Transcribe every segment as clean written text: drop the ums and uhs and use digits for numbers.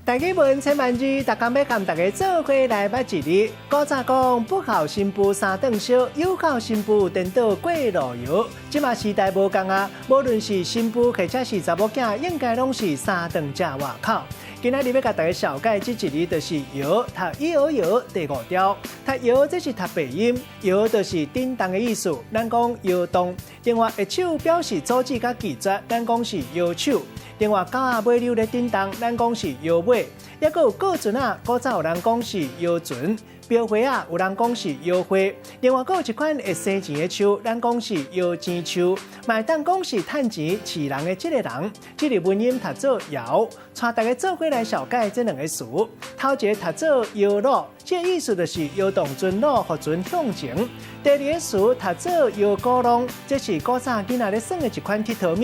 台語文千萬字，逐工欲共大家做伙來捌一字。古早講不孝新婦三頓燒，有孝新婦顛倒過路遙。這馬時代無仝啊，無論是新婦或者是查某囝，應該攏是三頓食外口。今仔日欲共大家紹介這一字，就是搖，讀搖搖第五調。讀搖，這是讀白音，搖就是振動的意思。咱講搖動。另外，握手表示阻止佮拒絕，咱講是搖手。另外，狗仔尾溜咧振動，咱講是搖尾。抑閣有過船仔，古早有人講是搖船；標花仔，有人講是搖花。另外，閣有一款會生錢的樹，咱講是搖錢樹。嘛會當講是趁錢飼人的這个人。這个文音讀做搖，帶大家做伙來紹介這兩个詞。頭一个讀做搖櫓，這个意思就是搖動船櫓，予船向前。第二个詞讀做搖鼓櫳，這是古早囡仔咧耍的一款鐵佗物，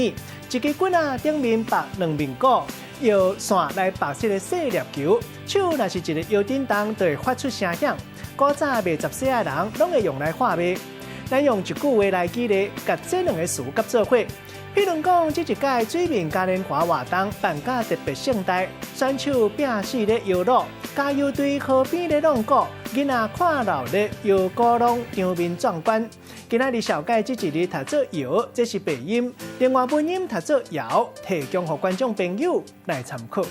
一支棍仔頂面縛兩面鼓，用線來縛這个細粒球，手若是一个搖振動，就會發出聲響。古早賣雜細仔的人，攏會用來販賣。咱用一句話來舉例，共這兩个詞結做伙。譬如講，這一屆水面嘉年華活動辦甲特別盛大，選手拼死咧搖櫓，加油隊河邊咧挵鼓，囡仔看鬧咧搖鼓櫳，場面壯觀。今仔日紹介這一字讀做搖，這是白音；另外文音讀做搖，提供予觀眾朋友來參考。